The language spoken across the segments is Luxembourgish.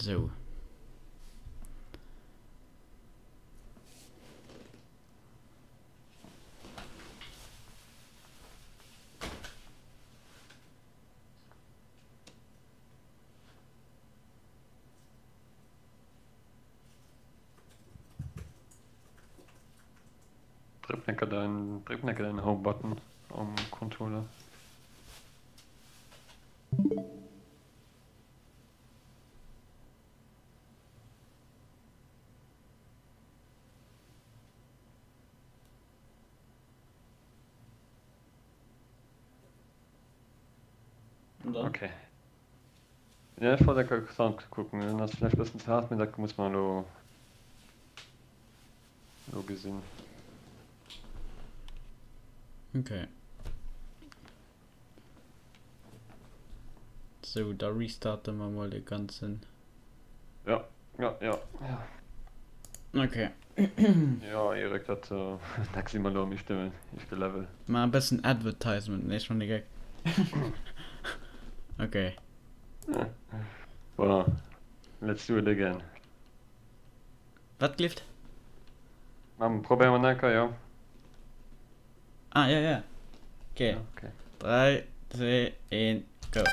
Sou. Dréck enker dein, dréck enker dein Home Button am Controller. Und dann? Okay. Ja, ech wollt enker Sound kucken, den ass vläicht bëssen ze haart, mee dat muss mer elo elo gesinn. Okay. Sou, da restarte mer mol de ganzen. Ja, ja, ja, ja. Okay. Ja, Erik, dat dat gesi mer elo am éischte éischte Level. Mar e bëssen Advertisement, nee, schon de Geck. Okay. Voilà, let's do it again. Wat gelift? Ma probéiere mer nach eng Kéier, jo. Ah, ja, ja. Okay. Ja, okay. 3, 2, 1, go.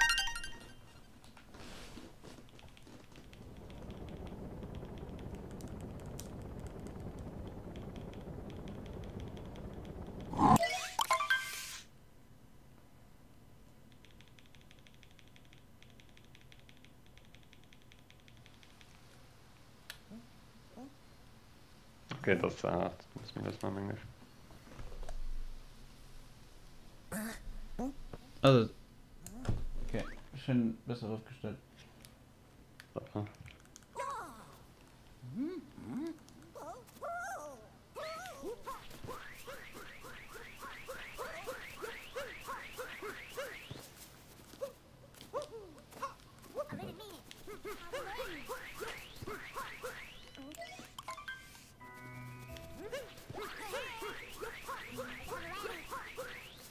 Okay, dat ass ze haart. Muss mir das mal am Englisch. Also, okay, ech hunn e bësse erofgestallt.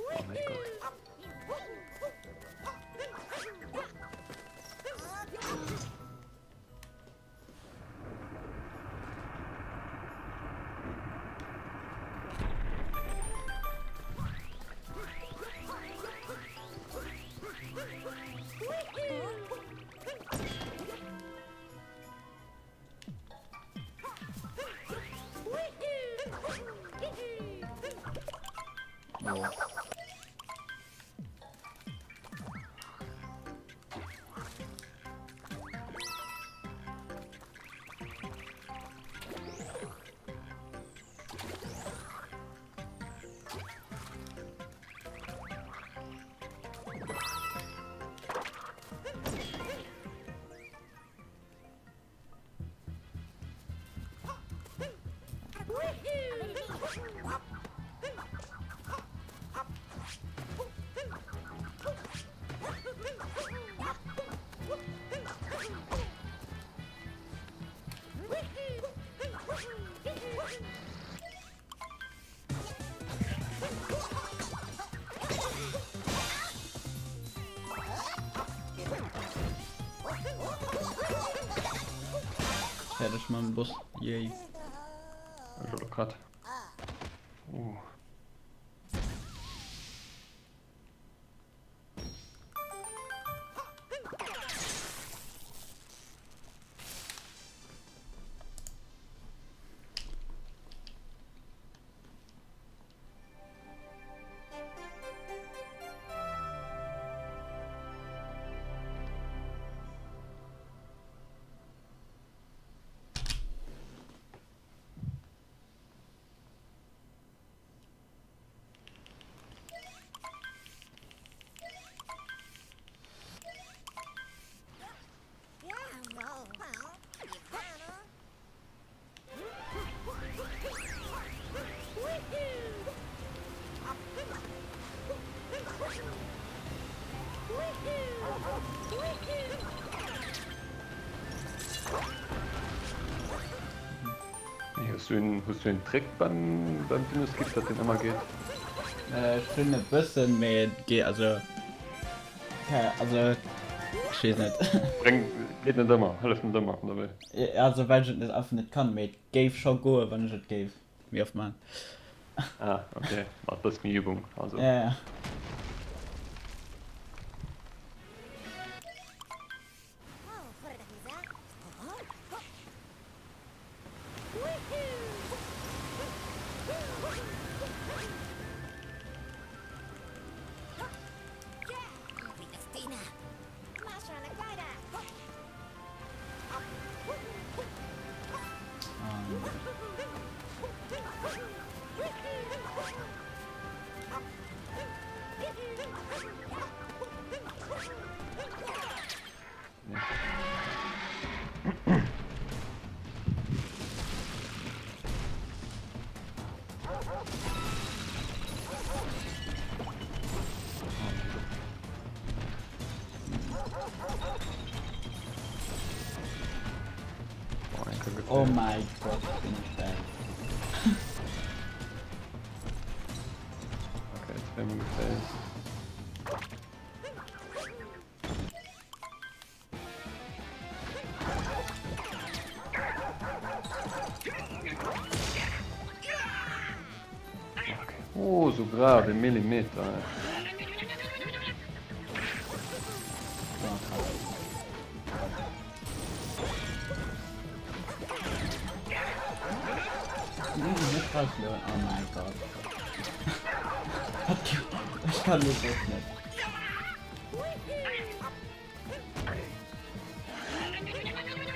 Oh mein Gott. Fäerdeg mam Boss, yay. Ech elo grad. Uh. Hues du een, hues du een Trick beim, beim Dinoskip, dat deen ëmmer geet? Ech hunn e bëssen, mee et geet, also, also. Ech weess net. Bréngt, geet net ëmmer, hëlleft net ëmmer, oder wéi? Also well ech et net einfach net kann, mee et géif scho goen, wann ech et géif méi oft maachen. Ah, ok, mat bësse méi Übung also. Ja, ja. Oh my god, bin ich bad. Okay, zweimal gefailt. Oh, so grad e Millimeter. Oh mein Gott. Ich kann das echt nicht.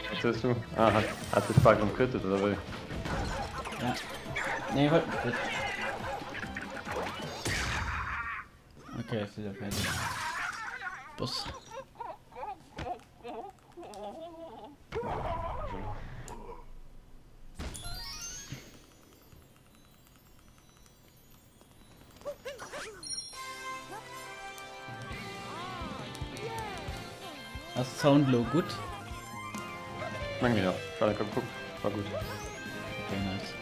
Was hues du? Ah, hat, hat sech bal gequittet oder wéi? Ja. Nee, wollt nicht. Okay, es ist ja fertig. Boss. Ass Sound lo gutt? Mengen jo, ech war net gekuckt, war gutt. Okay, nice.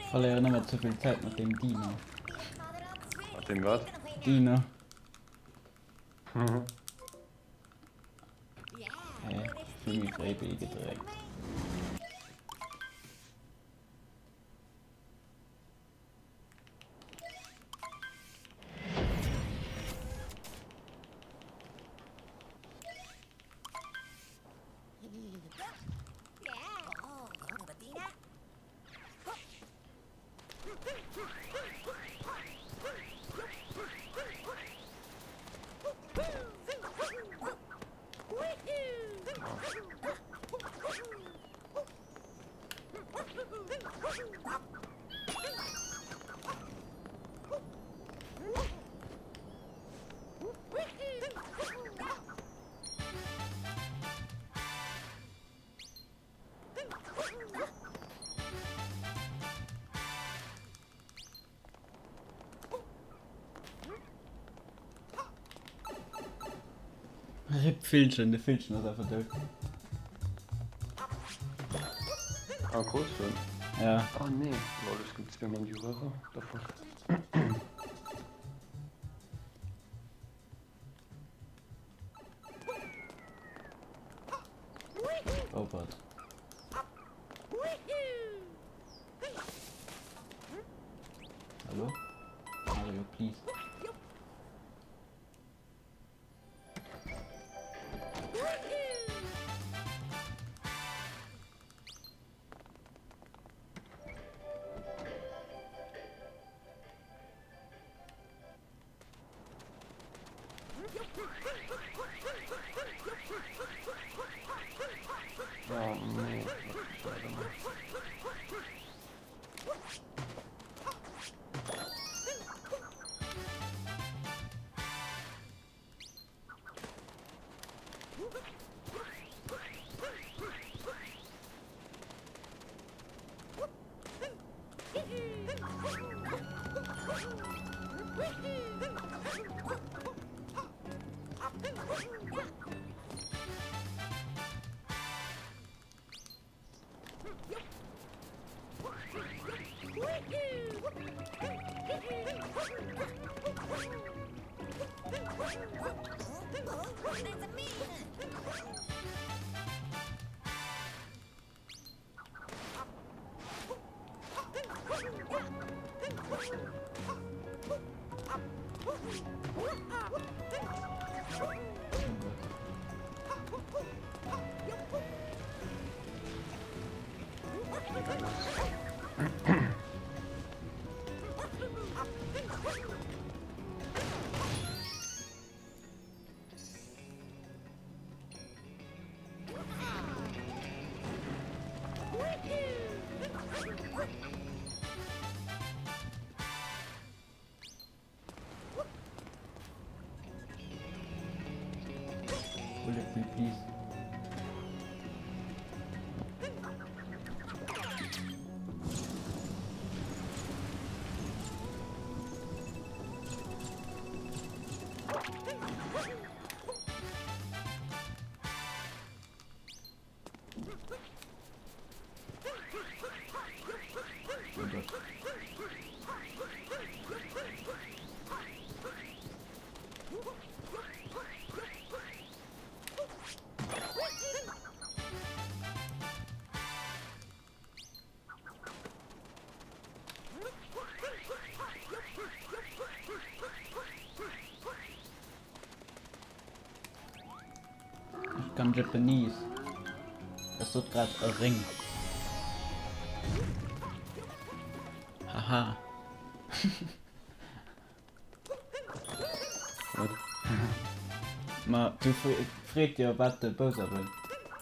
Verléieren ëmmer ze vill Zäit mat deem Dino. Mat deem wat? Dino. Hä? Vill méi fréi B gedréckt. Rip Villchen, de Villchen ass einfach dout. Ah, groß schon. Ja. Ah nee, lol, es gibt zweimal die Röhre. The fuck. Oh Gott. Hallo? Mario, please. Oh nee. Bullet me please. Oh Gott. Ich kann Japanese. Es wird gerade a Ring. Haha. What? Ma du freet jo wat de Bowser wëll.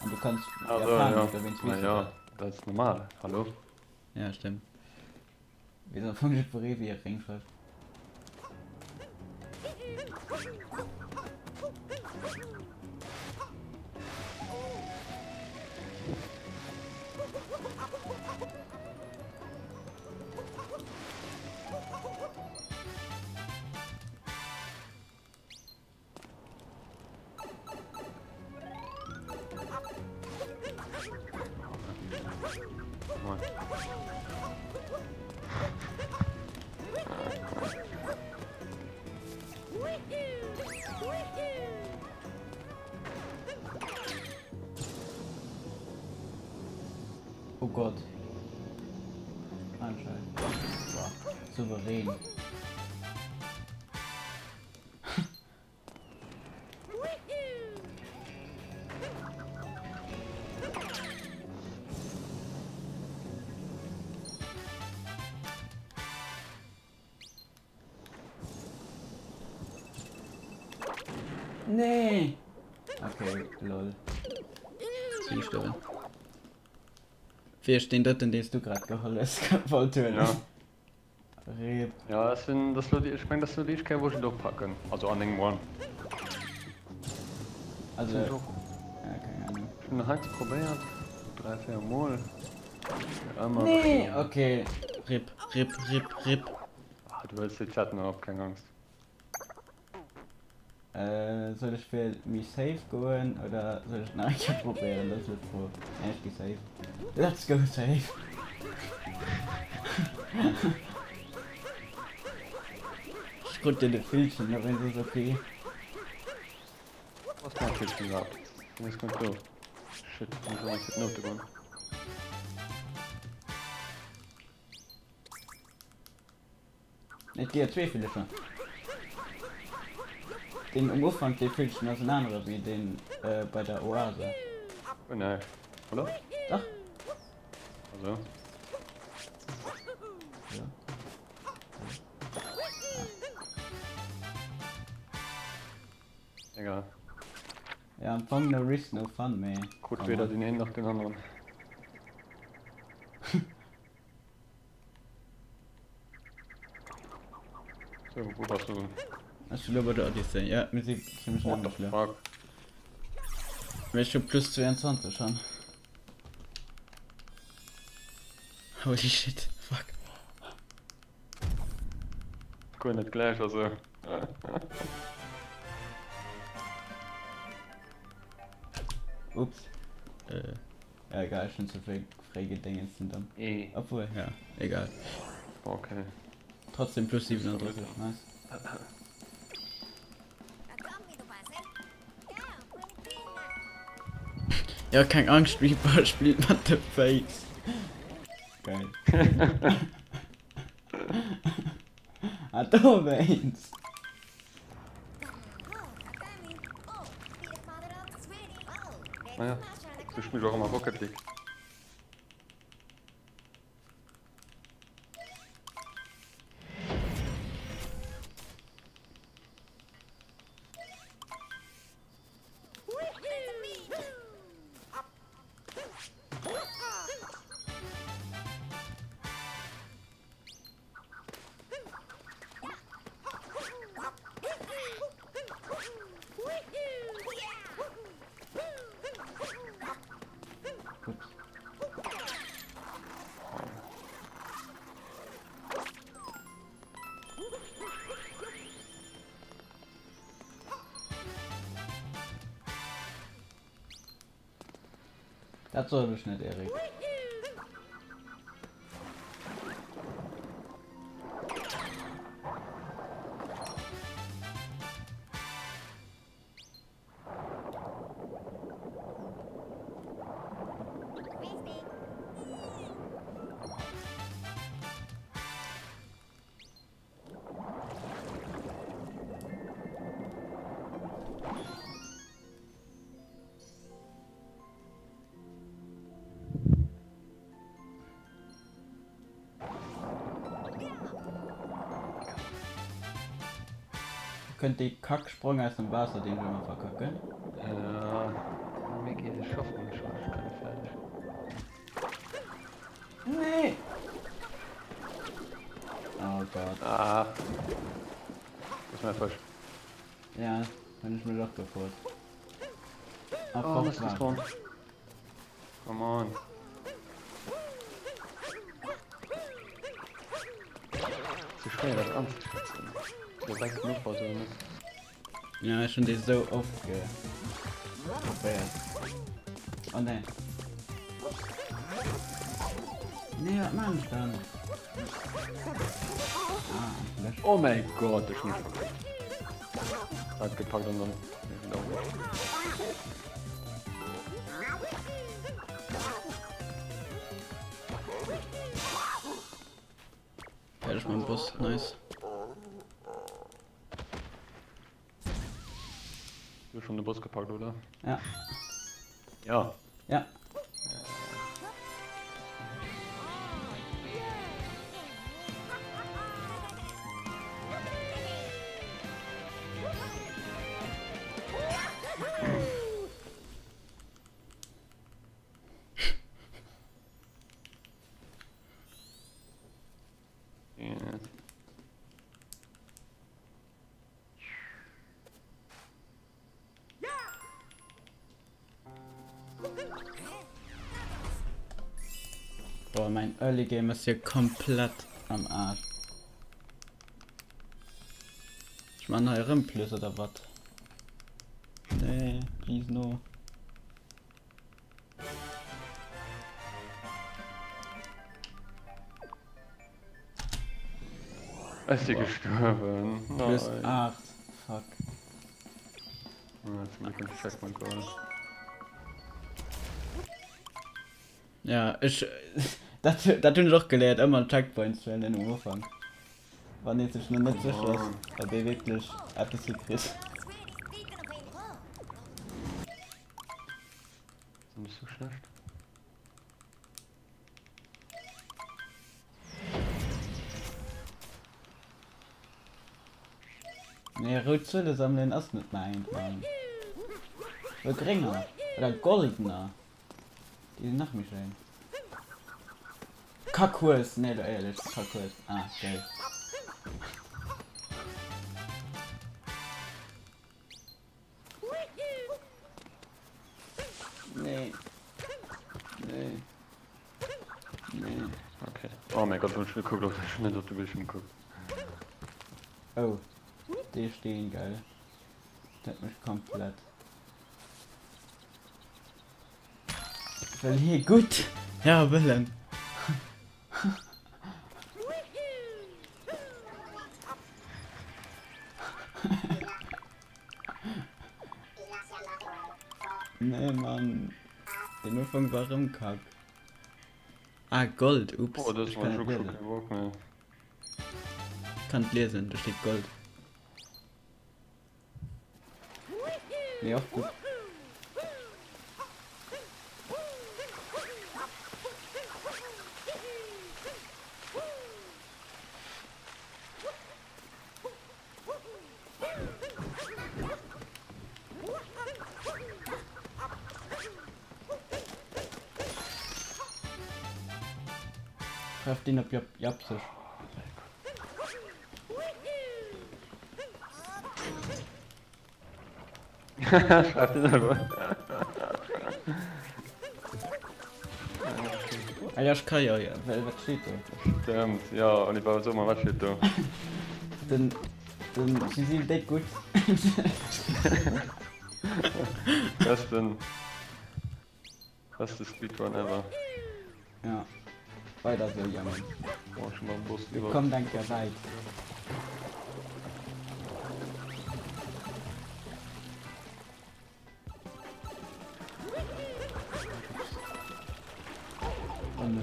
An du kanns Also, Japanesch, ja. dowéinst Na weess du ja, dat. dat ass normal. Hallo? Ja, stimmt. Weess am Fong jiddweree wéi e Ring schreift. Oh Gott. Anscheinend. Boah, souverän. Nee! Okay, lol. Bin ich drin. Fir ech deen drëtten dees du grad geholl hues wollt huelen. Ja. Rip. Ja, das sinn, das lo déi, ech meng, das lo déi éischt Kéier wou ech et oppacken, also an engem Run. Also, Sinn och. ja, keng Ahnung. Ech hunn hei probéiert, 3, 4 mol. Ëmmer Nee, okay. Rip, rip, rip, rip. Ah, du hëls déi Zäit nach op, keng Angst. Soll ech fir méi safe goen oder soll ech nach eng Kéier probéieren? Dat ass elo d'Fro. Nee, ech gi safe. Let's go safe! Ech krut jo de Villchen, dowéinst ass ok. Was macht Villchen iwwerhaapt? Deen ass guer net do. Shit, muss ech och eng Kéier d'Noute goen. Et gi jo zwee Villecher. Deen um Ufank, dee Villchen ass en anere wéi deen bei der Oase. Oh nee, oder? Dach. Also. Ja. Egal. Ja, am Fong no risk no fun, mee. Krut weder deen een nach deen aneren. So, wo warst du? Ech si lo bei der Odyssey. Ja, mir si zimmlech What the ähnlech lo. fuck? Mee ech hu plus 22 schon. Holy shit, fuck. Guer net gläich, also. Ups. Äh, ja egal, ech hunn ze vill fréi gedéngens dann. Eh. Obwuel, ja, egal. Okay. Trotzdem plus 37, nice. Ja, keng Angscht, Reaper spillt mat de Féiss. Geil. Ah, dowéinst. Naja, du spielst auch immer Rocket League. Ups. Dat sot ech net, Eric. Könnt dee Kacksprong aus dem Waasser deen elo nach verkacken? Ja, Micky, ech schaffen mech schon, ech kann net fäerdeg. Nee! Oh Gott. Ah. Das ist mein Fisch. Ja, hunn ech mech och gefrot. Ah, Oh, fort das war. ist gespawnt. Come on. Zu schwéier dat anzeschätzen. Direkt genug war so net. Ja, ech hunn déi sou oft ge probéiert. Oh nee. Nee, wat maan ech dann? Ah, lösch. Oh mein Gott, ech hunn mech verklickt. Hat gepackt an dann Fertig mam Boss, nice. Du schon de Boss gepackt, oder? Ja. Ja. Ja. Boah, mein Early Game ass jo komplett am Arsch. Ech man hei erëm Plus oder wat? Nee, please no. Ech si gestuerwen. Plus 8. Fuck. Ja, zum Glück hunn ech Checkpoint geholl. Ja, ech dat dat hunn ech och geléiert, ëmmer Checkpoints huelen um Ufank. Wann ee sech nach net sécher ass, ob ee wierklech eppes hikritt. Sinn ech sou schlecht? Nee, rout Zuele sammelen ass net mäint, Mann. Oder grénger. Oder goldener. Déi sinn nach méi schéin. Kackhues! Nee, lo éierlech, Kackhues. Ah, geil. Nee. Nee. Nee. Okay. Oh mein Gott, ich guck, ich net op de Bildschirm guck. Oh, dee Steen, geil. Dat mech komplett. Well hie gutt ja wëllen. Nee Mann, den Ufank war rëm kack. Ah Gold, ups. Oh, das war schon kein Bock mehr. Kann lesen, da steht Gold. Nee, och gutt. Schreif den op Japsesch. Ah ja, ich kann ja, ja. Well, wat steet do? Stimmt, ja, Oliver, so mal, wat steet do? Den, den, sie sinn déck gutt. Besten, beste Speedrun ever. Ja, weider sou, Jammen. Boah, schon mal Bus Mir kommt eng Kéier wäit. Oh nee.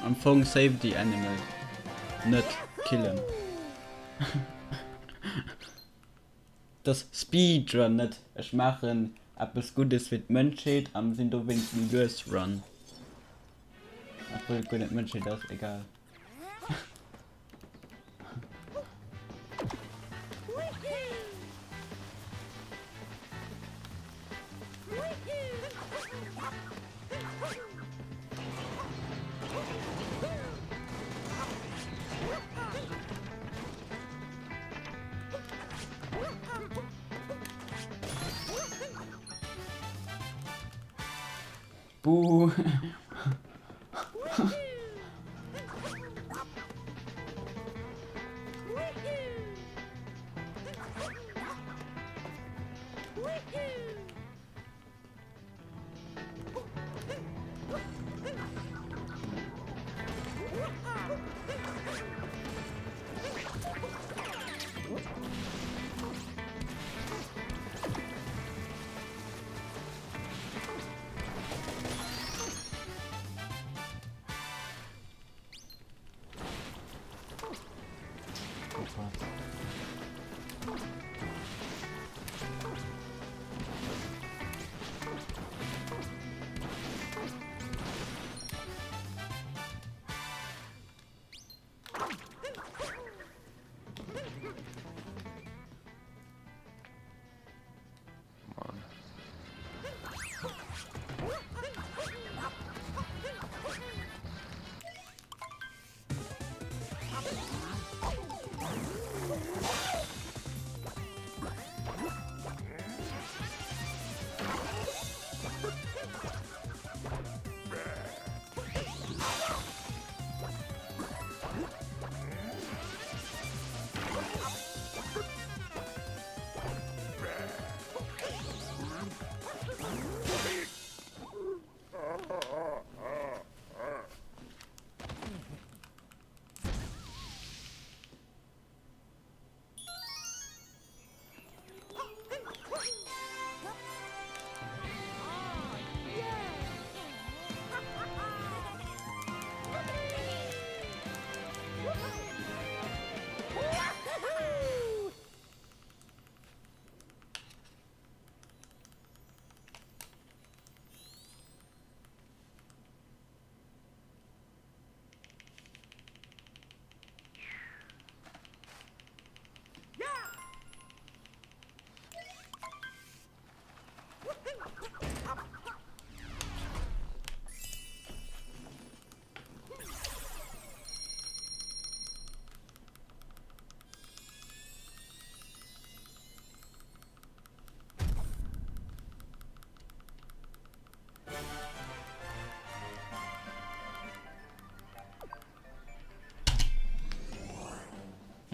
Am Fong save the animal, net killen. Dass Speedrun net ech maachen eppes Guddes fir d'Mënschheet an sinn dowéinst méi lues Run. Obwuel et guer net d'Mënschheet ass, egal. Buh.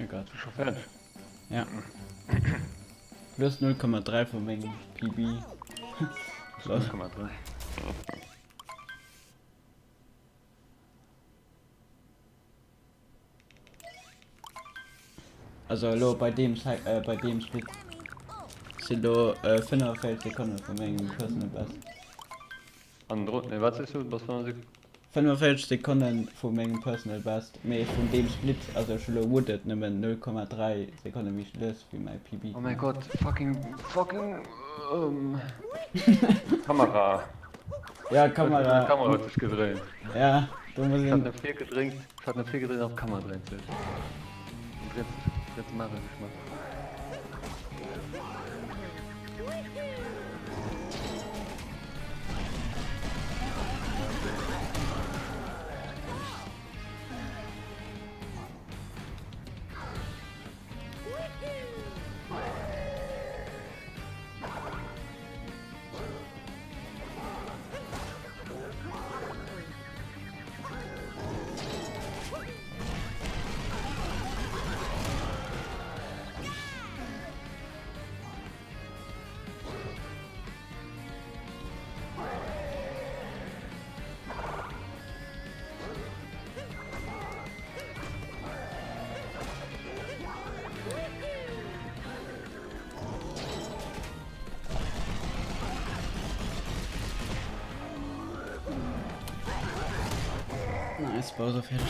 Oh Gott. Scho fäerdeg? Ja. Plus 0,3 vu mengem PB. 0,3. Also elo bei deem äh, bei deem Split sinn do äh, 45 Sekonnen vu mengem Personal Best. An dro nee wat sees du bass 45 Sekonnen vu mengem Personal Best, mee vun deem Split, also ech hu lo Wooded nëmmen 0,3 Sekonne méi lues wéi mäi PB. Oh mäi Gott, fucking fucking ähm Kamera. Ja, Kamera. D'Kamera huet sech gedréint. Ja, do muss Ech hat een. no vir gedrénkt, ech hat no vir gedréint an d'Kamera dréint sech. An dréint sech, dréint de Mario sech mat. Nice, Bowser fertig.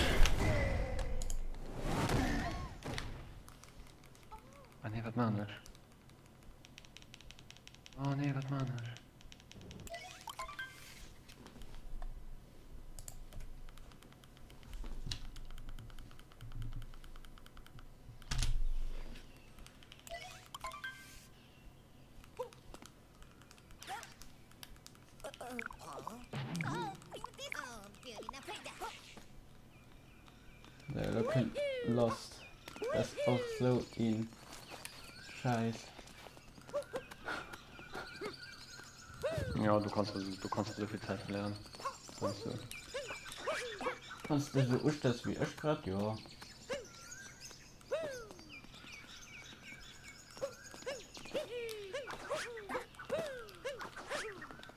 Ah nee, wat maan ech? Oh nee, wat maan ech? kënnt Lost. Dat ass och sou een Schäiss. Ja, du kanns du kanns esou vill Zäit verléieren. Wanns du. Wanns de esou ustells wéi ech grad, jo.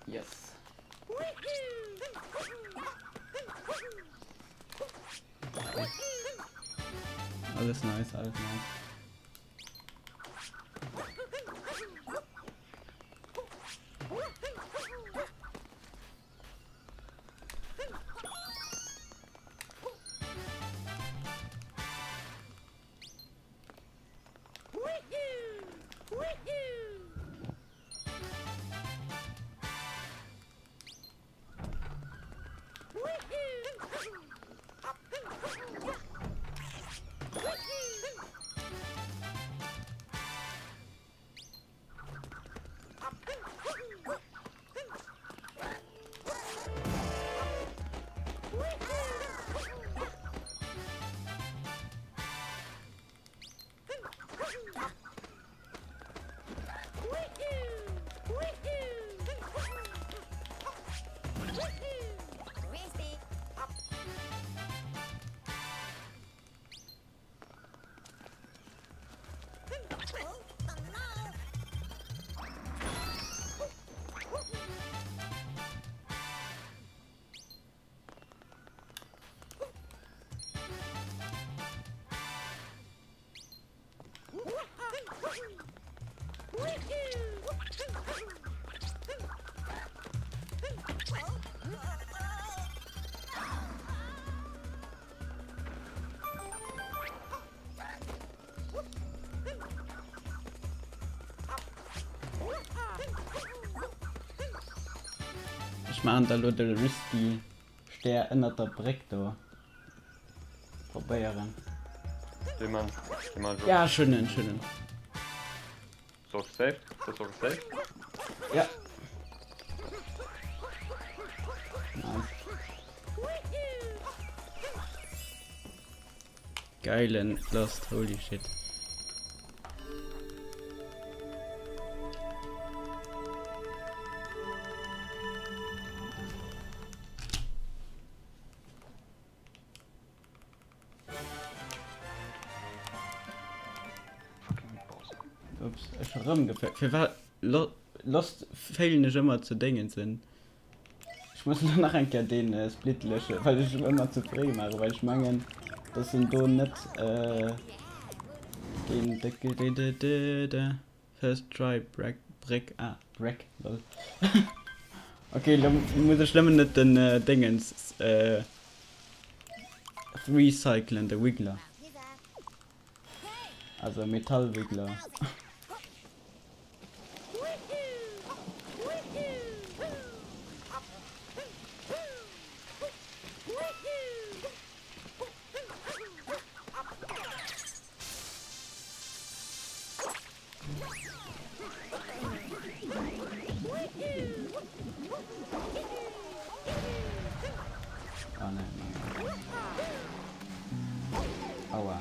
Yes. Alles nice, alles nice. Ech maachen da lo de risky Stär ënnert der Bréck do. Probéieren. Dee man, dee man Ja, ech hunn en, ech hunn en. Ass och gesaved? Ass och gesaved? Ja. Nice. Geilen Lost, holy shit. Ups, ech hu rëm gefailt. Firwat Lost failen ech ëmmer zu Déngensen? Ech muss elo nach eng Kéier deen Split löschen, well ech ëmmer ze fréi maachen, well ech mengen, dass en do net deen de First try break break ah break lol. Ok, lo muss ech nëmmen net den Déngens recyclen, de Wiggler. Also Metallwiggler. Oh nein, nein, nein. Aua.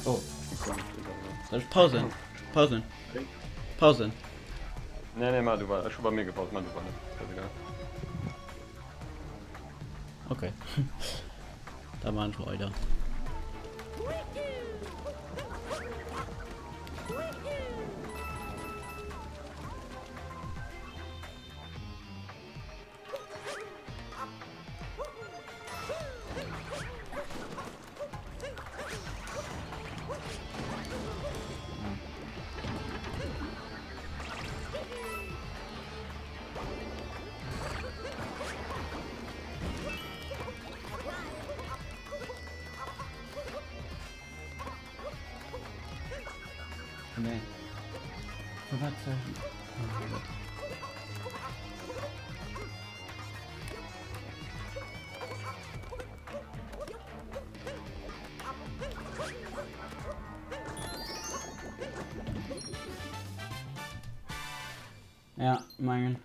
Oh. Soll ech pausen? Pausen. Pausen. Nee, nee, mach du weiter. Ech hu bei mir gepaust, mach du weiter. Scheißegal. Okay. Da maan ech weider. Nee. Firwat soll ech. Oh mein Gott. Ja, mengen.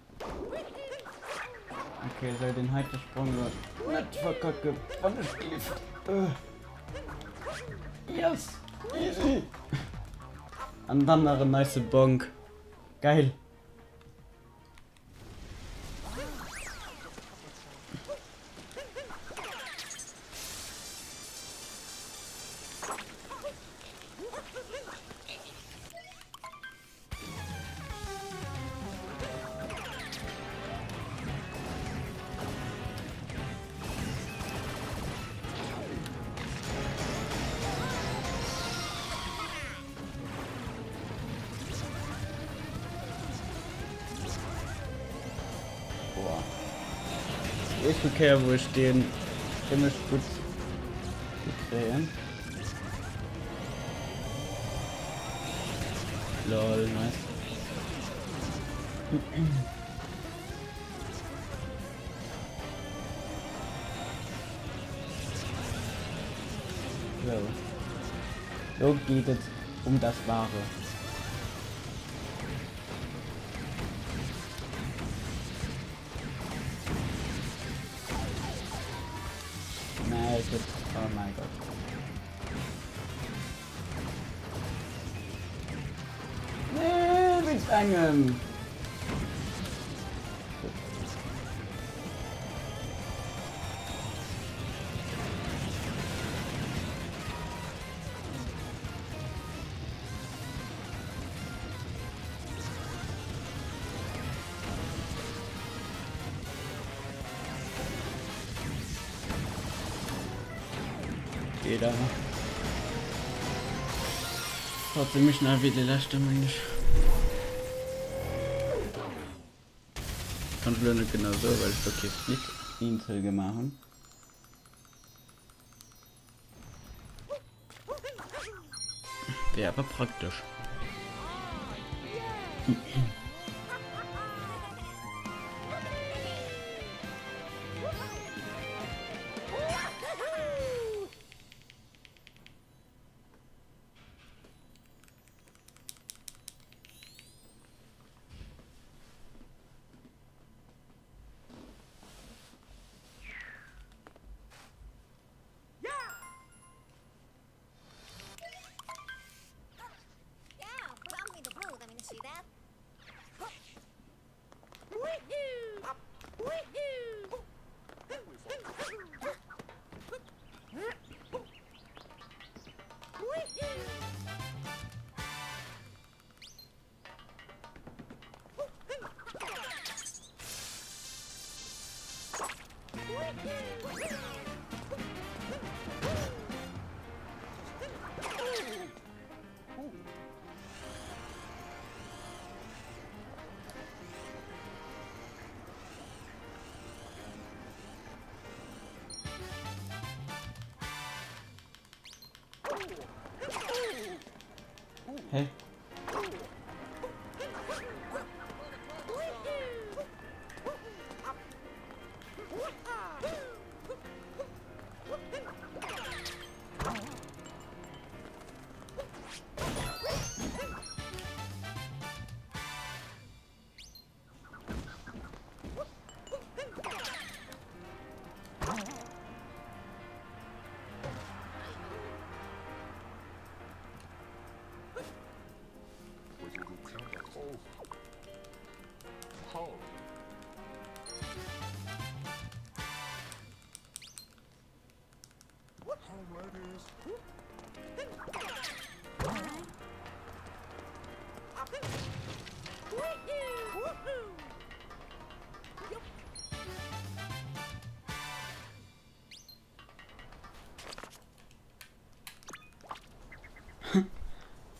Okay, soll den heite Sprung lo net verkacke, wann ech gelift. Uh. Yes! Easy! An dann nach en nice Bonk. Geil. Boah. Die erste Kéier wou ech deen zimmlech gutt kréien. Lol, nice. So. So geht es um das Wahre. Nee, ich oh mein Gott. Nee, wéinst engem. Geht awer. Trotzdem méi schnell wéi de leschte meng ech. Kann ech lo net genau soen, well ech do kee Split eenzel gemaach hunn. Wär awer praktesch. Hä?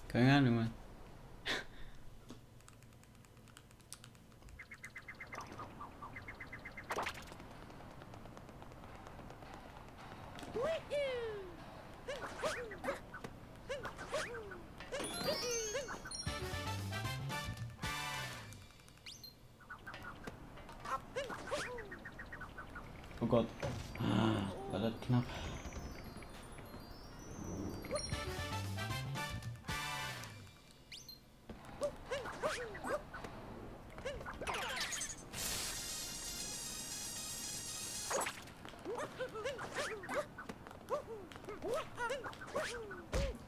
Keng Ahnung, Mann. Oh Gott, war dat knapp.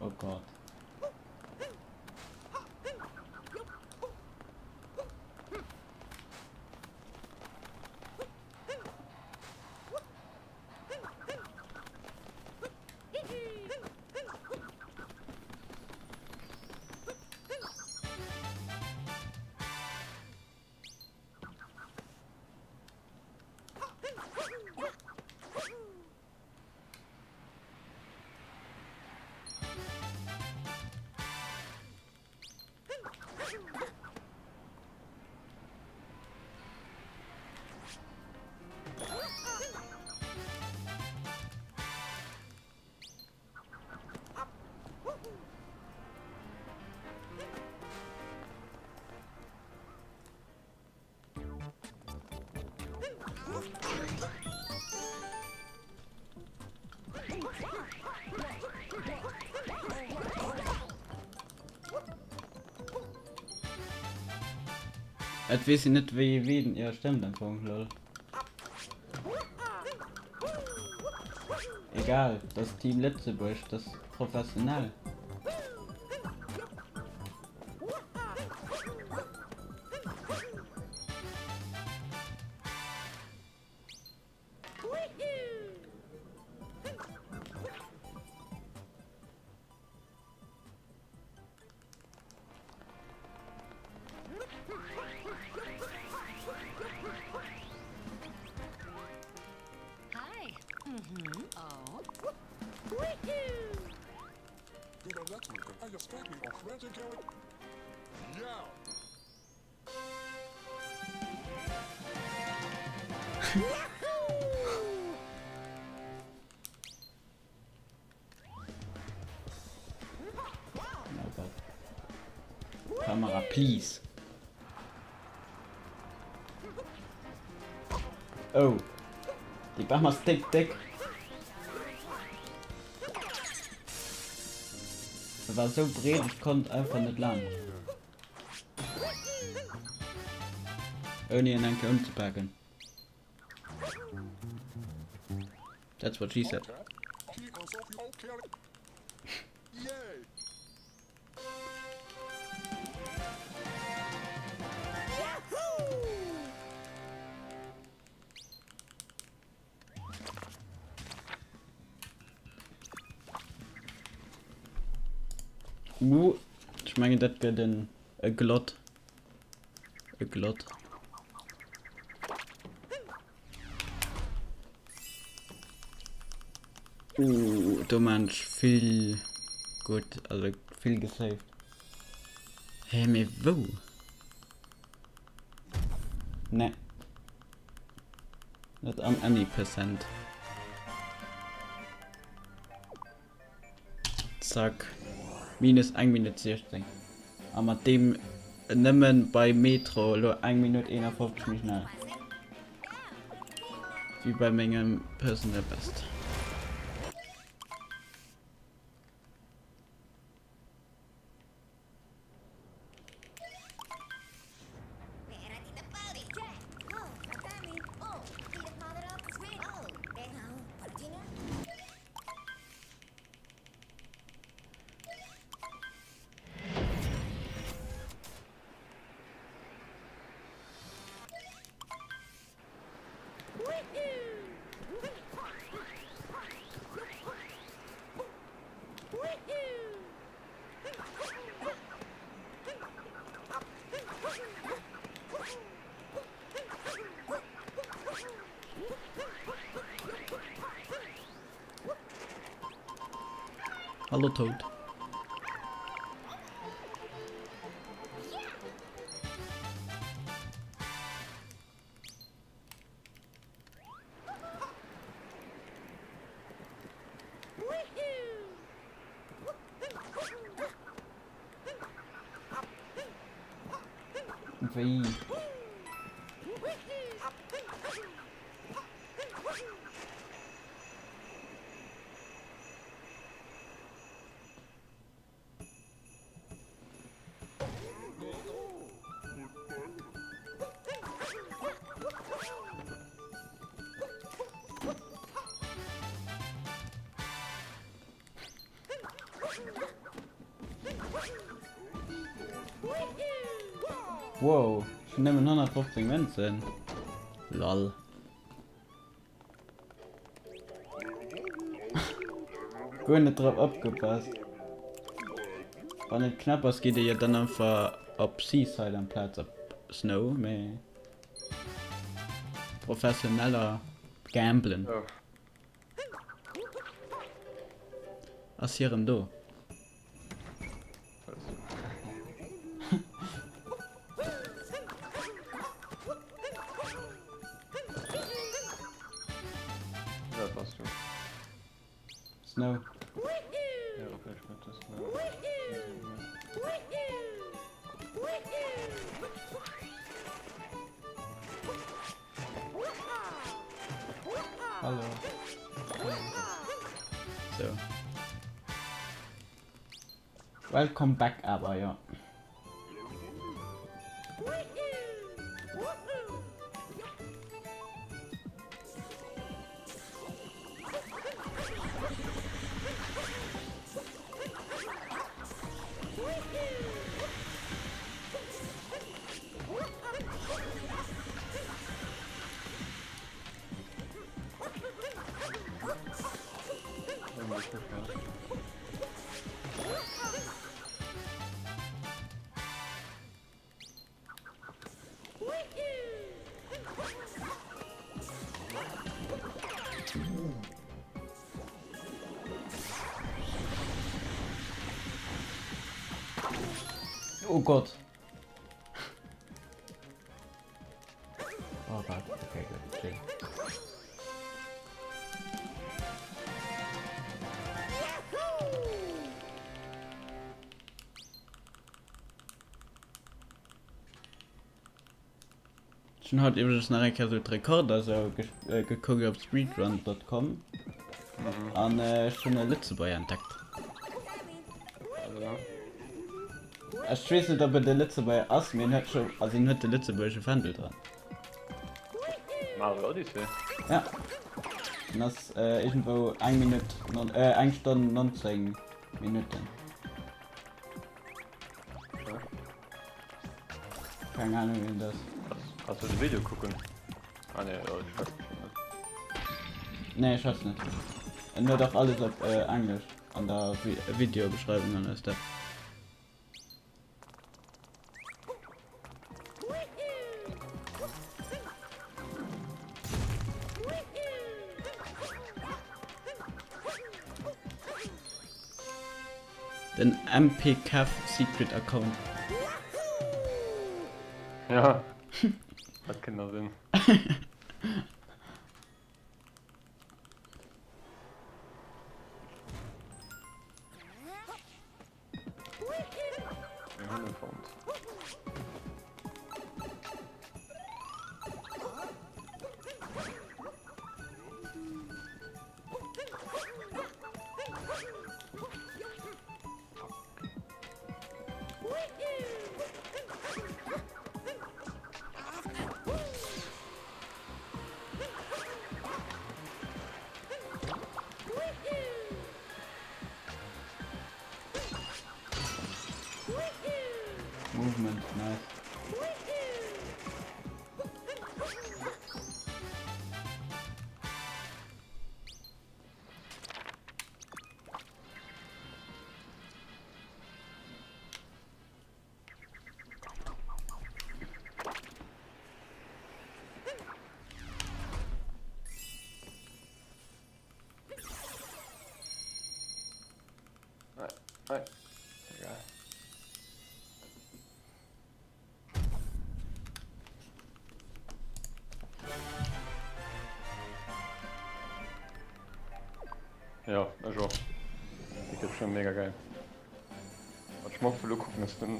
Oh Gott. Et weess een net wéi ween, jo stëmmt am Fong lol. Egal, dat ass Team Lëtzebuerg, dat ass professionell. Kamera, please. Oh. Déi Bam ass déck, déck. E war sou breet, ech konnt einfach net laang. Ouni en eng Kéier unzepaken. That's what she said. Uh, ech mengen dat gëtt en e glott. E glott. Uh, do man ech vill gutt, also vill gesaved. Hä, mee wou? Ne. Net am any percent. Zack. Minus eng Minutt 16. A mat deem nëmmen bei Metro elo eng Minutt 51 méi schnell. Wéi bei mengem Personal Best. Hallo Toad. Wéi? Wow, ech hunn nëmmen 115 Mënzen. Lol. Guer net drop opgepasst. Wann et knapp ass, geet ee jo dann einfach op Seaside amplaz op Snow, mee professioneller gamblen. Ass hie rëm do? Wat bass du? Snow. Ja, okay, ich mit das Snow. Hallo. So. Welcome back awer, jo. Oh Gott. Oh Gott, okay, gut, chill. Ech hunn haut iwwregens nach eng Kéier sou d'Rekorder sou gekuckt op speedrun.com an ech hunn e Lëtzebuerger entdeckt. Ech weess net ob et e Lëtzebuerger ass, mee en huet scho, also en huet de lëtzebuergesche Fändel dran. Mario Odyssey? Ja. En ass iergendwou eng Minutt, eng Stonn 19 Minutten. Keng Ahnung wien das. Kannst du de Video kucken? Ah ne, oh, ich weiß nicht. Nee, ich weiß nicht. En huet och alles op äh, Englesch an der Vi Videobeschreibung an alles dat. Den MPKev Secret Account. Ja, dat kënnt nach sinn. Mir hunn e fonnt. Movement, nice. Nein, nein. Egal. Ja, ech och. Déi gëtt schon mega geil. Wat ech mer och wëll ukucken ass den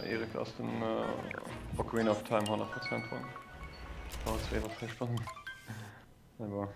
Erik ass den Ocarina of Time 100% Run. Dauert zwar iwwer 4 Stonnen. Mais bon.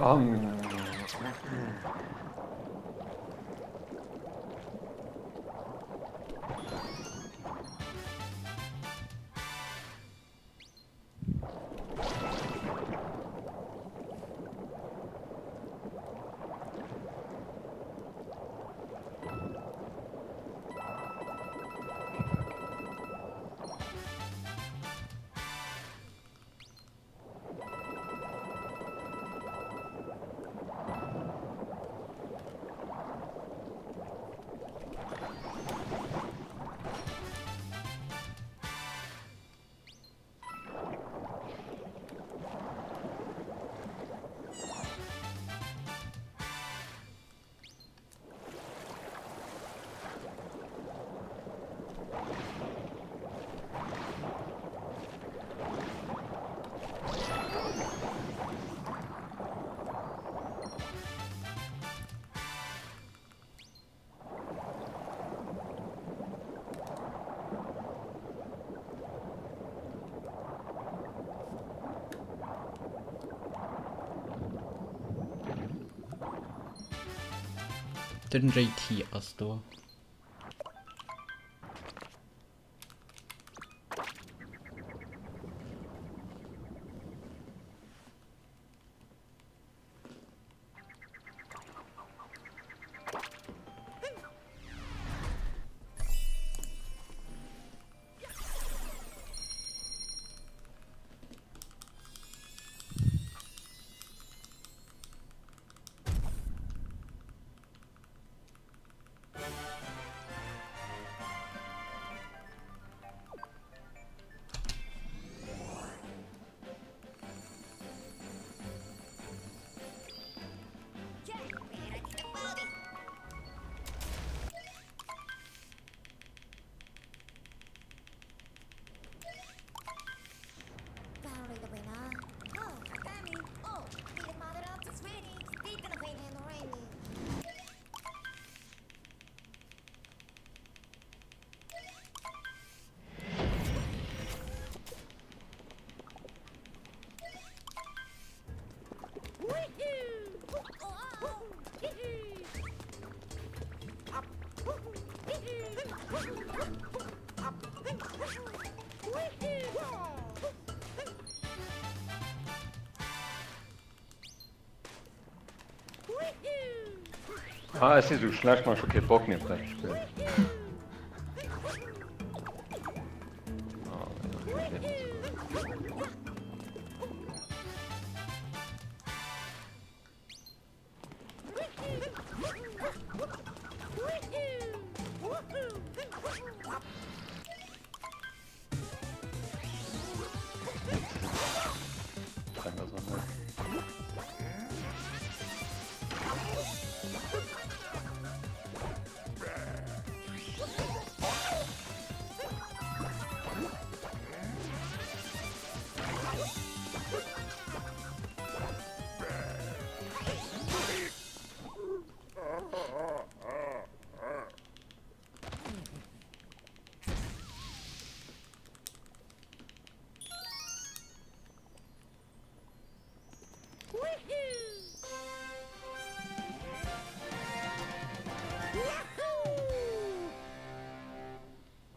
Oh Gott. Den JT ass do. Ah, ech si sou schlecht, man, ech hu kee Bock méi op dat Spill. Oh,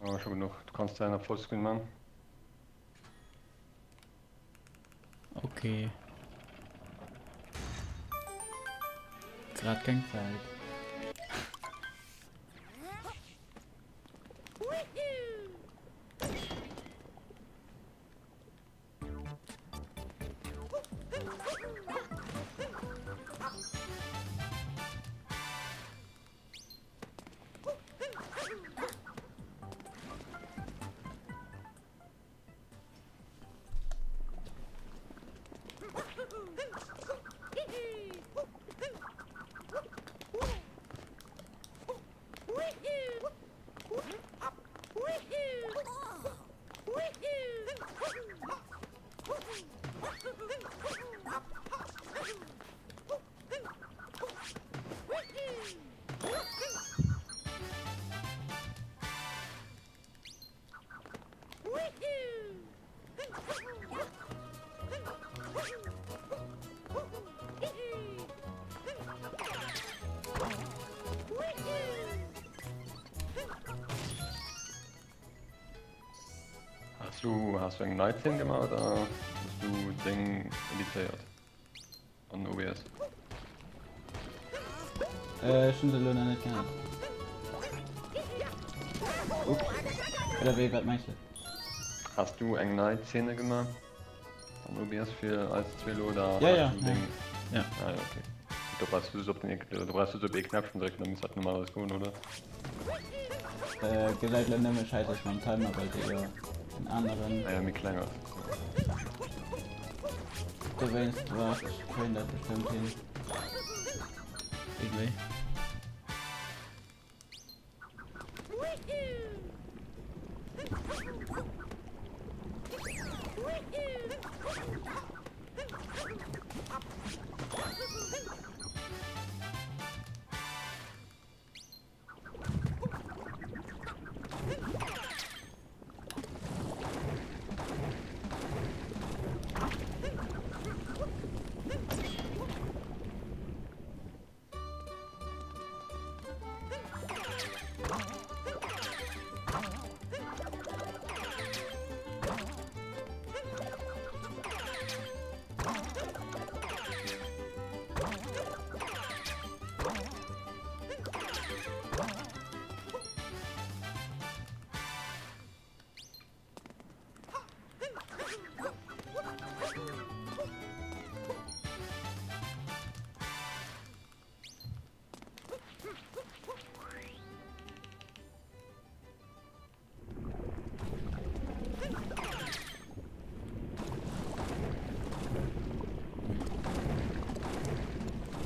Oh, schon genug. Du kannst deiner Vollscreen machen. Okay. Grad keng Zäit. Hast du, hast du eng nei Zeen gemaach oder hues du deng editéiert an OBS? Äh, ech hunn se elo nach net gehat. Ups. Oder wéi, wat mengs de? Has du eng nei Szene gemaach an OBS fir eis zwee elo oder Ja, ja, has du ja. deng? Ja. Ah ja, okay. Do brauchst du just op den, do brauchst du just op ee Knäppchen drécken, da misst dat normalerweis goen, oder? Äh, gesäit elo nëmme scheiss aus mam Timer, well de jo en aneren. Ah ja, méi kleng ass. Dowéinst, waart, ech kréien dat bestëmmt hin. Iergendwéi.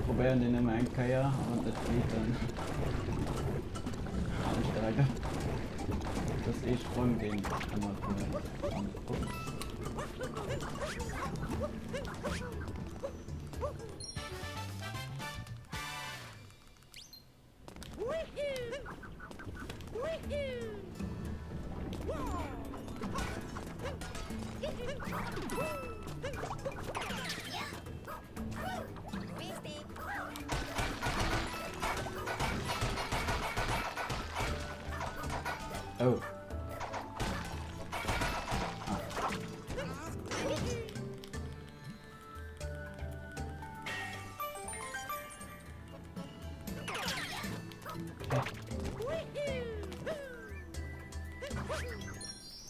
Probéieren deen ëmmer eng Kéier a wann et geet dann han ech direkt op. Dat ass ee Sprong deen ëmmer probéieren an ups. Oh.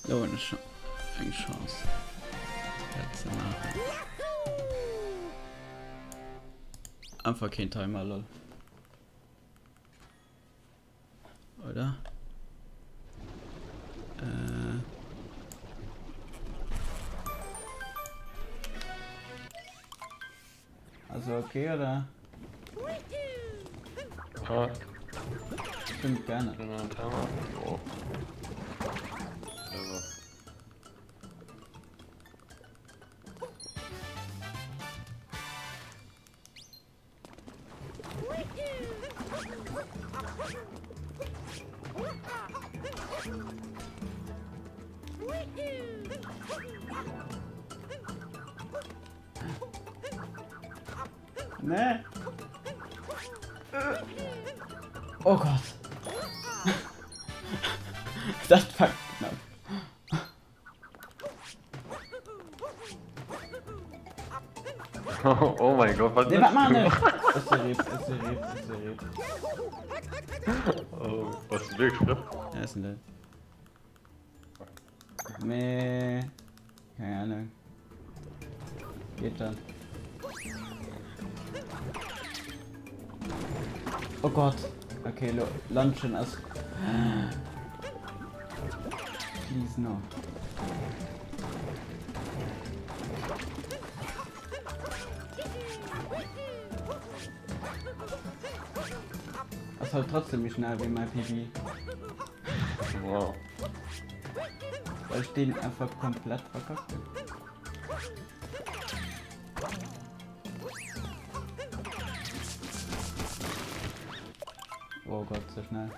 Lo hunn ech eng Chance dat ze maachen. Einfach keen Timer lol. Oder? Äh. Also okay oder? Ja. Stimmt gerne. Jo. Also. Nee. Oh Gott. Dat war knapp. Oh mein Gott, wat Nee, wat man ech? Ech si RIP, ech si RIP, ech si RIP. Oh, bass du wierklech RIP? Ja, ech sinn dout. Mee, keng Ahnung. Geht schon. Oh Gott. Okay, lo Lunchen ass. Please no. Ass halt trotzdem méi schnell wéi mäi PB. Wow. Well ech deen einfach komplett verkackt hunn. Oh Gott, ze schnell.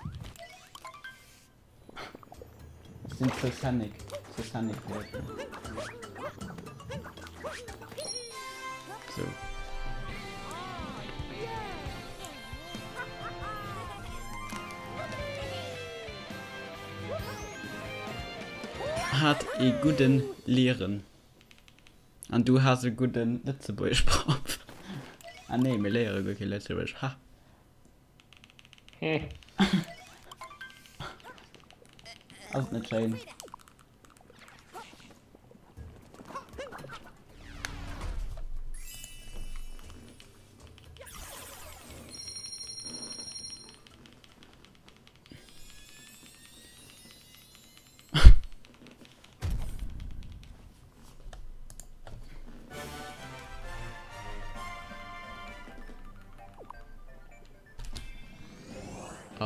Ech sinn ze Sonic, ze Sonic Leute. So. Hat ee gudden Lieren. An du has e gudden Lëtzebuergesch Proff. Ah nee, mir léiere guer kee Lëtzebuergesch, ha. Ass et net schéin?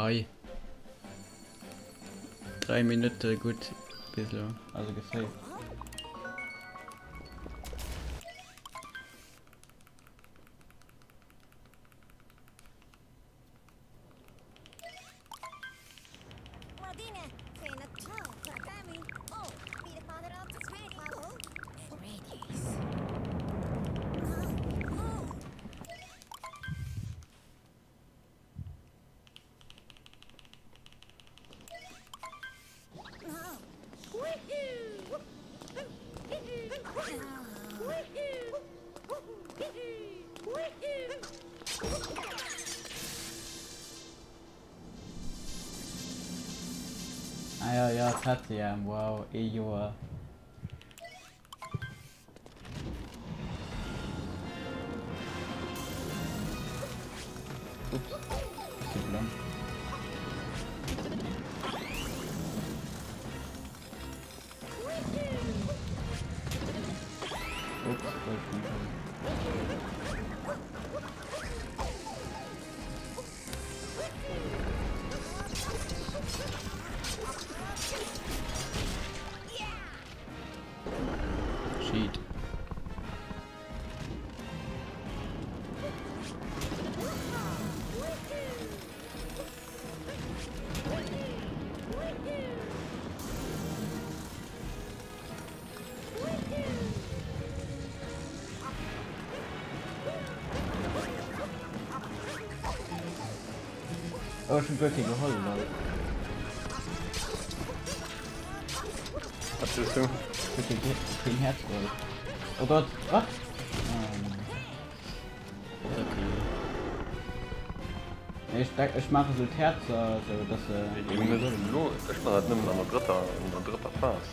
Ei. 3 Minutte gutt bis elo, also gesaved. Ah ja, ja, ZCM, wow, ee Joer. Ups, ech si blann. Ups, wollt ich nicht haben. Cheat. Oh, ech hunn guer kee geholl, lol. Wat sees du? Ech hunn kee, keen Häerz geholl. Oh Gott, wat? Ähm. Okay. Ech, ech maache sou d'Häerzer, sou dass se. Ech man dat nëmmen an der drëtter, an der drëtter Phas.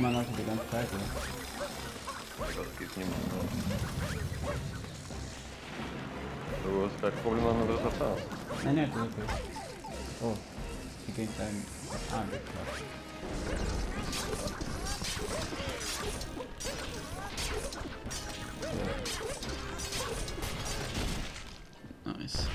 Ech man also déi ganz Zäit esou. Dat geet niemals no. Du hues vläicht Problemer mat der Tastatur. Nee, nee, dat ass okay. Oh, si géint däin A geklappt. Nice.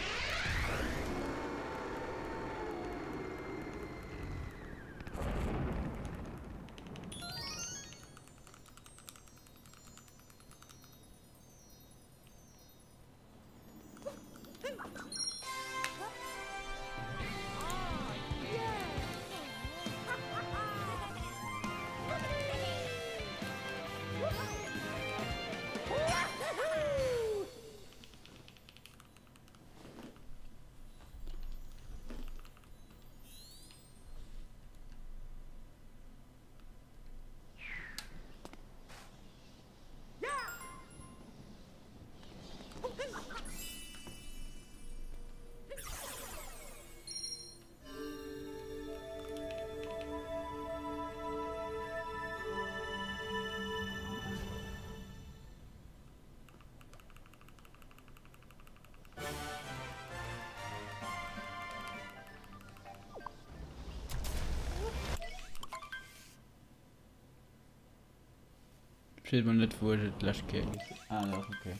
Ech weess mol net wou ech et d'lescht Kéier gesinn. Ah dach okay.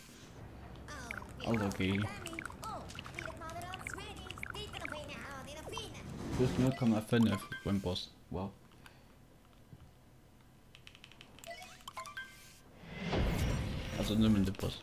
Alles okay. Plus 0,5 beim Boss. Wow. Also nëmmen de Boss.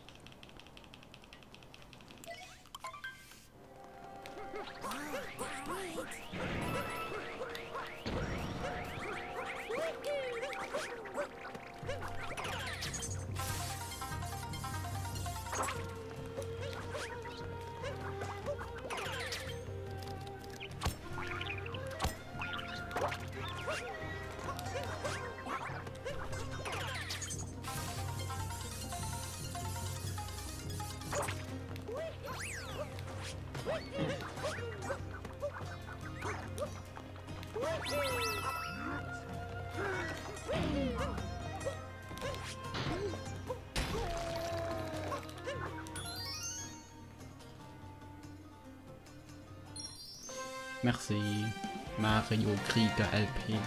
Merci Mario Krieger LP.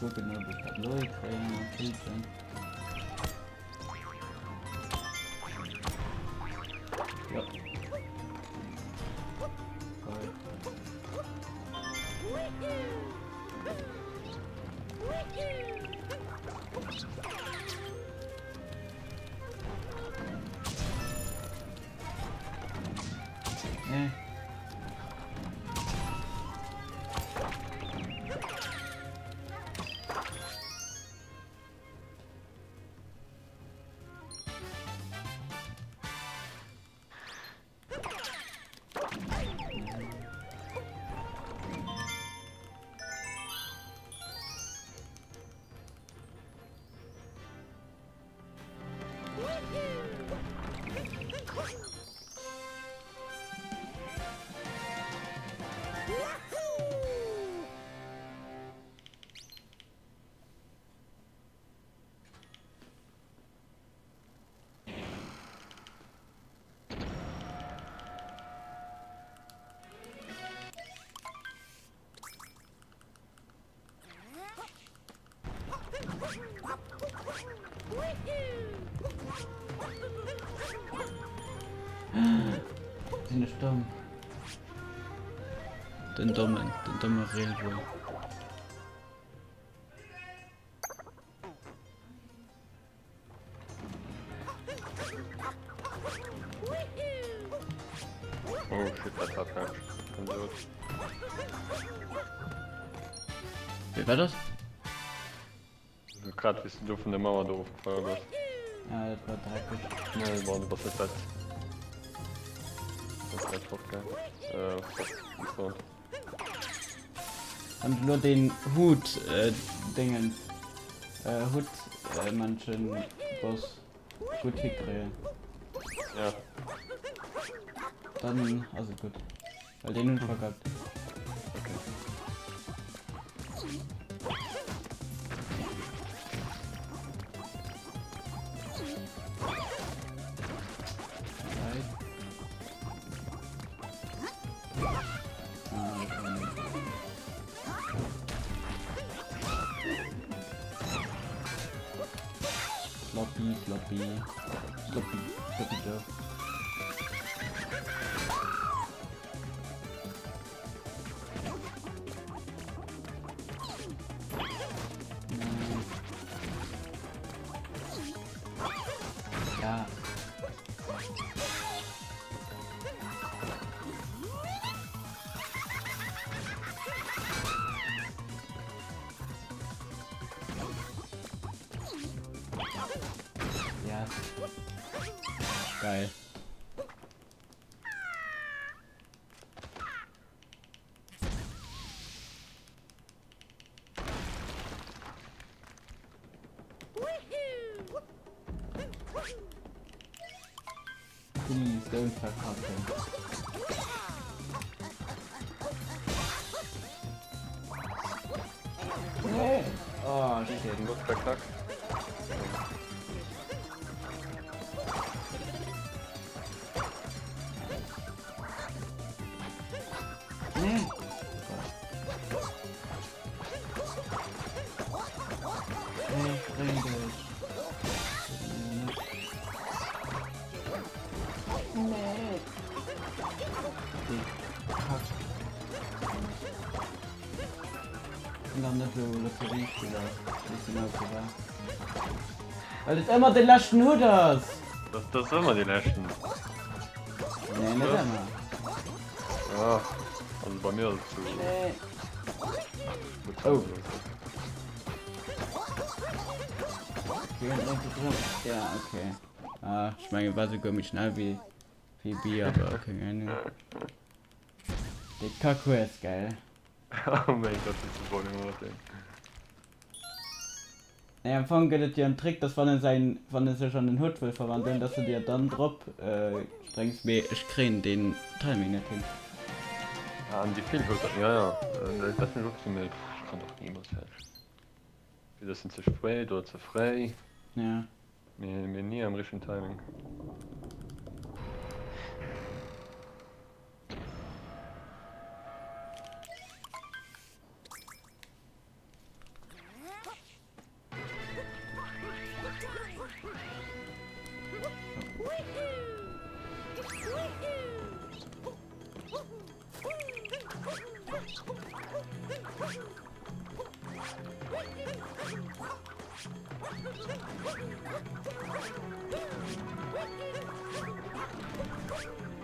Gucken, ob ich das Leute kriegen. Ja. Geil. Nee. Sinn ech domm? Den dommen, den domme Railway. shit, dat war falsch. Gänsehaut. Wéi war dat? Grad wéi s du do vun der Mauer do erofgefall bass. Ah, dat war dreckeg. Nee, bon, du bass net weit. Net weit fort, gell? Äh, fort, respawned. An elo deen Hut, äh, Dingens. Äh, Hut, äh, Männchen, Boss. Gutt hikréien. Ja. Dann ass et gutt. Well deen hunn ech verkackt. Okay. Right. Ah, okay. Sloppy, sloppy. Sloppy, sloppy Joe. Ja. Ja. Geil. Please don't verkacken. Nee. Oh shit. Not verkackt. Nee. Nee, spring duerch. Nee. Déi Kack. Sinn nach net esou Lotteriespiller, wéi s de genau sou war. Well et ëmmer de leschten Hutt ass! Dat ass ëmmer de leschten. Nee, net ëmmer. Ja, also bei mir ass et sou. Nee. Oh. Ja, okay. Ah, ech menge war souguer méi schnell wéi wéi Bi, awer okay, keng Ahnung. Déi Kakuer ass geil. Oh mäin Gott, dat ass voll iwwert deng. Nee, am Fong gëtt et jo en Trick, dass wann en säin, wann e sech an den Hutt wëll verwandeln, dass de dir dann drop spréngs, mee ech kréien deen Timing net hin. Ah, an déi vill Hutter, ja ja, dat hunn ech och gesinn, mee ech kann och nimools fäerdeg. E bëssen ze spéit oder ze fréi. Ja. Mee, mee ni am richtegen Timing.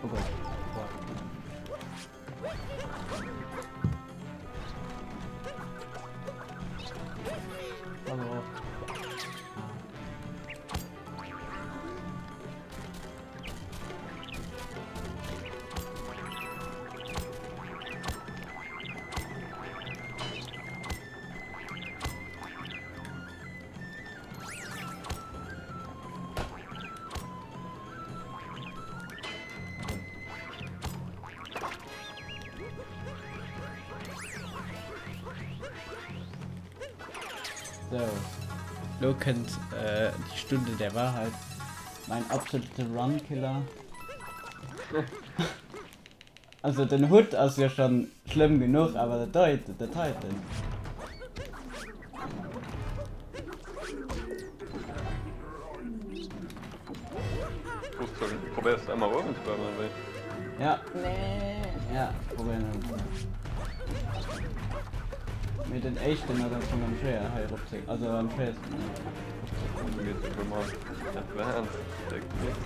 Oh Gott. Boah. Hallo. So, lo kënnt äh, die Stunde der Wahrheit. Mein absolute Run-Killer. Also den Hutt ass jo schon schlëmm genuch, awer dat deit, dat heiten. Probéiers de ëmmer uewen ze bleiwen oder wéi? Ja, nee, ja, probéieren uewen ze bleiwen. Mee den éischten ass am Fong am schwéier hei erop ze, also am schwéiersten erop ze kommen. Mir si ëmmer advanced technique.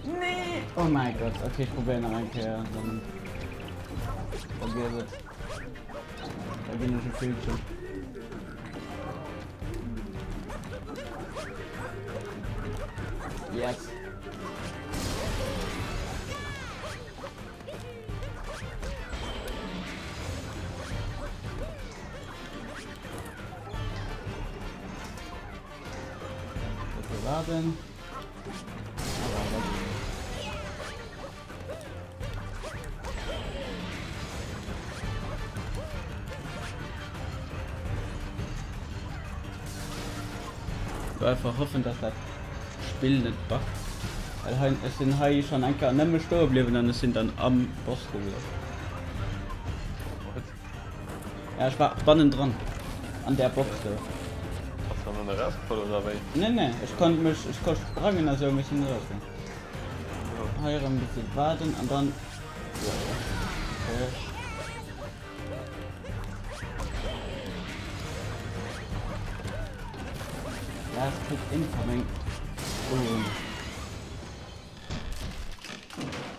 Nee! Oh mäi Gott, okay, ech probéieren nach eng Kéier, dann vergiess et. Da ginn ech e Villchen. Yes! Warten. Einfach hoffen, dass dat Spill net buggt. Well hei, ech sinn hei schon eng Kéier nëmme stoe bliwwen an ech sinn dann am Boss gewiescht. Ja, ech war bannendran an där Box do. Bass du dann erausgefall oder wéi? Nee, nee, ech konnt mech, ech konnt sprangen a sou, mee ech sinn net erausgaang. Hei erëm e bësse waarden an dann, jo, okay. Last hit incoming. Boom.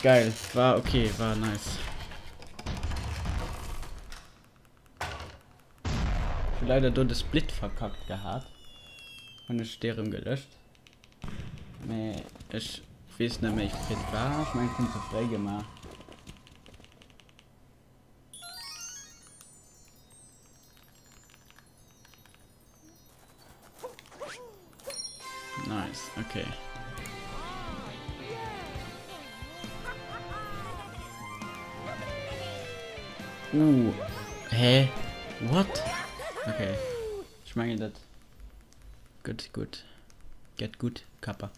Geil, war okay, war nice. Ech hu leider do de Split verkackt gehat. Hunn ech dee rëm gelöscht. Mee ech weess net méi firwat. Ech mengen ech hunn ze fréi gemaach. Nice, okay. Uh, hä? What? Okay. Ich meine das. Gut, gut. Get gut, Kappa.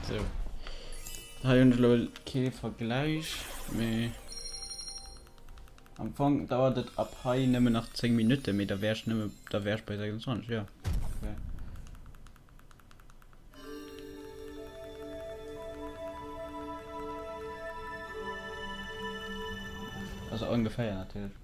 Sou. Hei hunn ech elo kee Vergläich, mee am Fong dauert et ab hei nëmmen nach 10 Minutten, mee da wär ech nëmme, da wär ech bei 26, jo. Okay. Also ongeféier natierlech.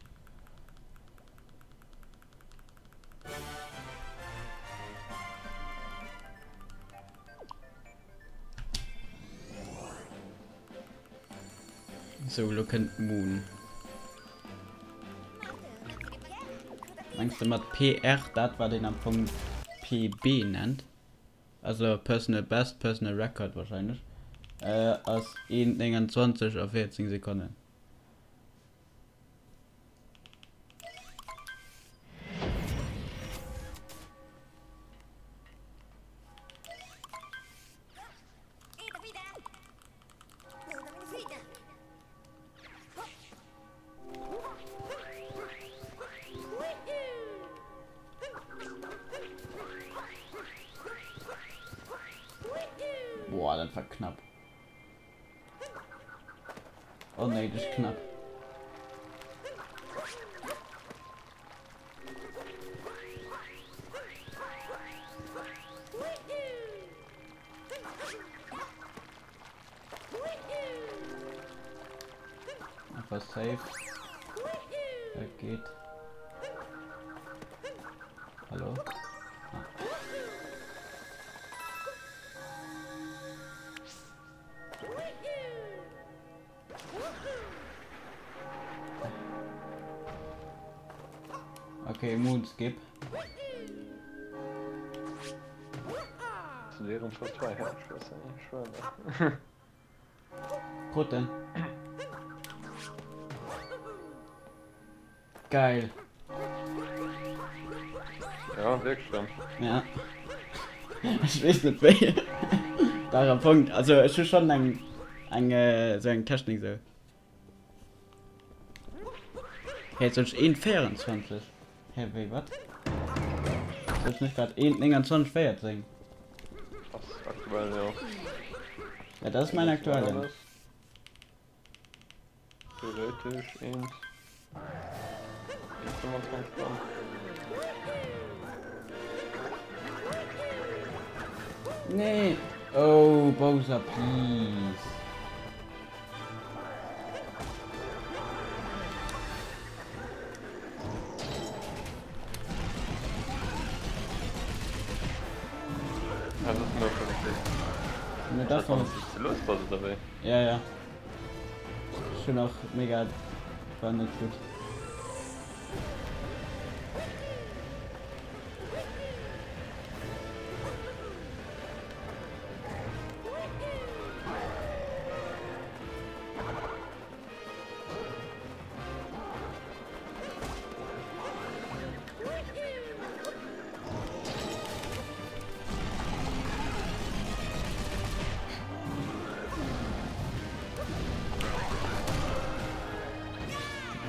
Sou, elo kënnt d'Moon. Mengs de mat PR dat wat een am Fong PB nennt? Also Personal Best, Personal Record wahrscheinlech, ass 1,29 a 14 Sekonnen. Boah, dat war knapp. Onnéideg knapp. Einfach safe. Dat geht. Hallo? Ah. Okay, Moon Skip. Zu deren First Try her, ich weiß ja nicht, schwöre. Roten. Geil. Ja, wirklich dann. Ja. Ech weess net wéi. Dach am Fong, also ech hu schon eng eng esou eng Technik sou. Hä, jetzt soll ech 1,24? Hä, wéi, wat? Soll ech net grad 1,29, 14? Ass aktuell, ja. Ja, dat ass mäin aktuellen. Theoretisch 1, 1,25 dann. Nee! Oh, Bowser, please! Ja, das ist mir schon okay. Ne, das war zu los war dabei. Ja, ja. Schon auch mega war net gut.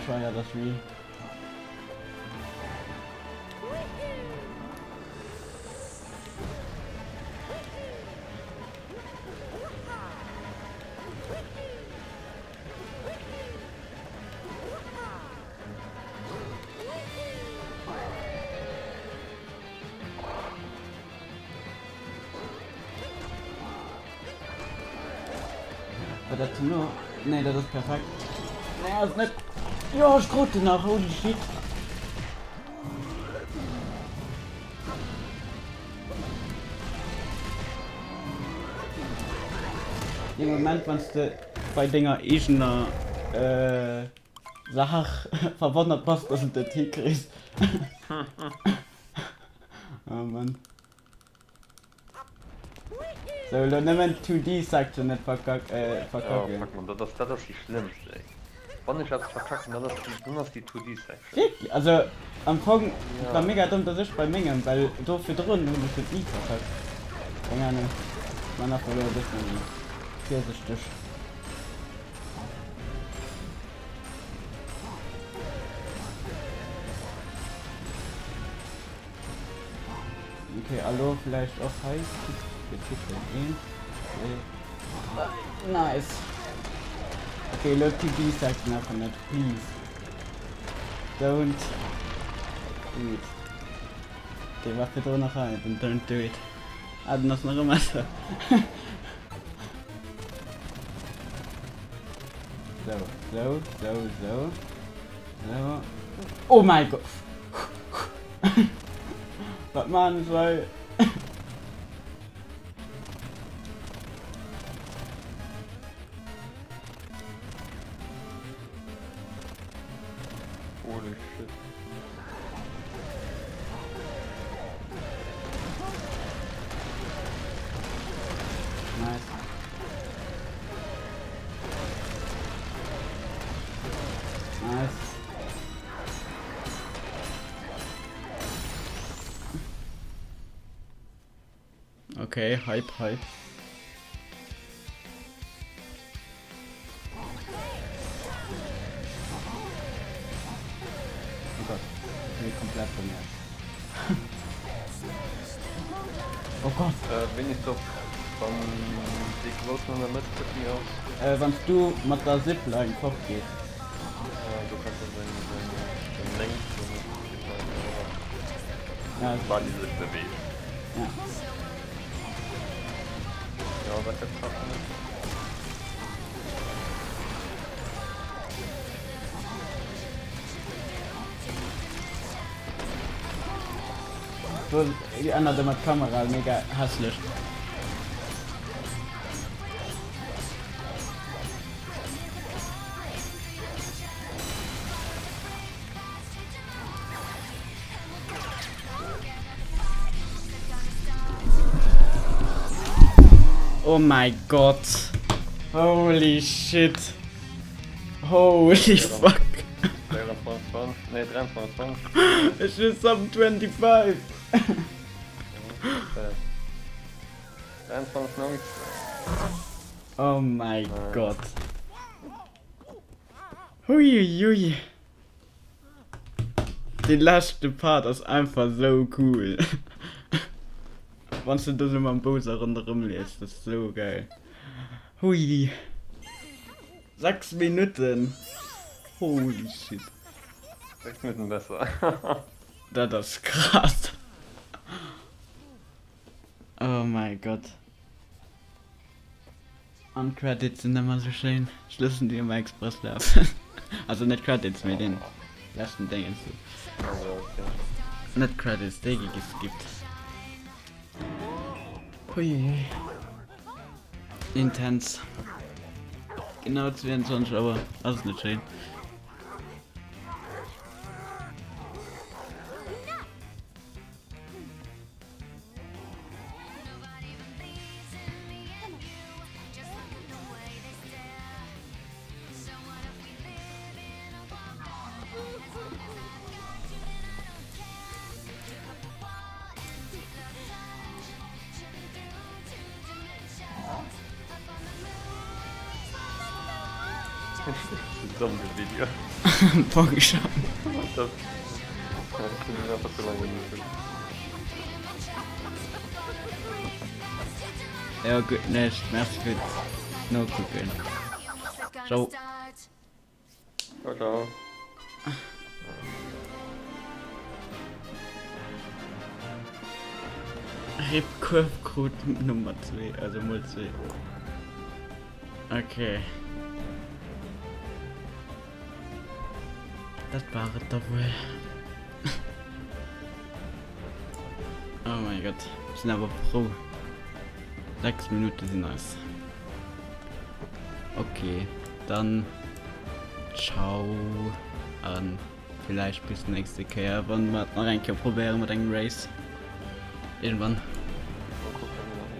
Bescheuert das wie. War dat ze no? Nee, dat ass perfekt. Nee, ass net. Jo, ech krut en nach, holy shit. Dee Moment, wann s de bei denger eegener Saach verwonnert bass, dass et net hikriss. Oh Mann. Sou, elo nëmmen d'Two-D Section net verkacken. Oh fuck man, dat ass dat ass déi schlëmmst ey. Wann ech eppes verkacken, dann ass déi dann ass déi Two-D Section. Wierklech? Also am Fong, et war mega domm, dass ech bei mengem, well do virdrun hunn ech et ni verkackt. Keng Ahnung, ech man einfach elo e bëssen virsichteg. Okay, alo vläicht och hei fir d'Titel. Een, zwee, dräi. Nice. Okay, elo d'TB-Section einfach net, please. Don't do it. Dee war virdrun nach hei, den Don't do it. Ah, den ass nach ëmmer do. Sou, sou, sou, sou. Sou. Oh mäi Gott! Wat maan ech hei? Holy shit. Nice. Nice. Okay, Hype, Hype. Oh Gott, ich bin komplett verwirrt. Oh Gott. Äh, wéini ass op wann déi groussen an der Mëtt huet mir ass? Äh, wanns du mat der Zipline fort gees. Äh, do kanns du seng seng seng Längt vun der Zipline oder? Ja. Wann déi sech beweegt. Ja. Ja, dat gëtt krass net. Do ännert ëmmer d'Kamera, mega hässlech. Oh my God. Holy shit. Holy fuck. 24, nee 23. Ech hu Sub 25. 23, 19. Oh my God. Huiuiui. Dee leschte Part ass einfach sou cool. Wanns du do sou mam Bowser ronderëm leefs, dat ass sou geil. Hui. 6 Minutten! Holy shit. 6 Minutten besser. Dat ass krass. Oh mäi Gott. An d'Credits sinn ëmmer sou schéin. Ech loossen déi ëmmer express lafen. Also net d'Credits, mee deen leschten Déngens do. Net d'Credits, déi gi geskippt. Huiuiui. Intens. Genau 22 Auer. Ass et net schéin? Zombie-Video. Vorgeschaut. Ja, gutt Nuecht. Merci fir d'Nokucken. Ciao. Ciao, ciao. Rip Kuerf krut Nummer 2, also mol 2. Okay. Dat war et da wuel. Oh mein Gott, ech sinn awer frou. 6 Minute sinn eis. Okay, dann ciao an vielleicht bis nächste Kéier, wann mer et nach eng Kéier probéieren mat engem Race. Irgendwann. Mal gucken, ob wir noch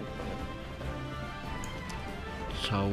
eins Ciao.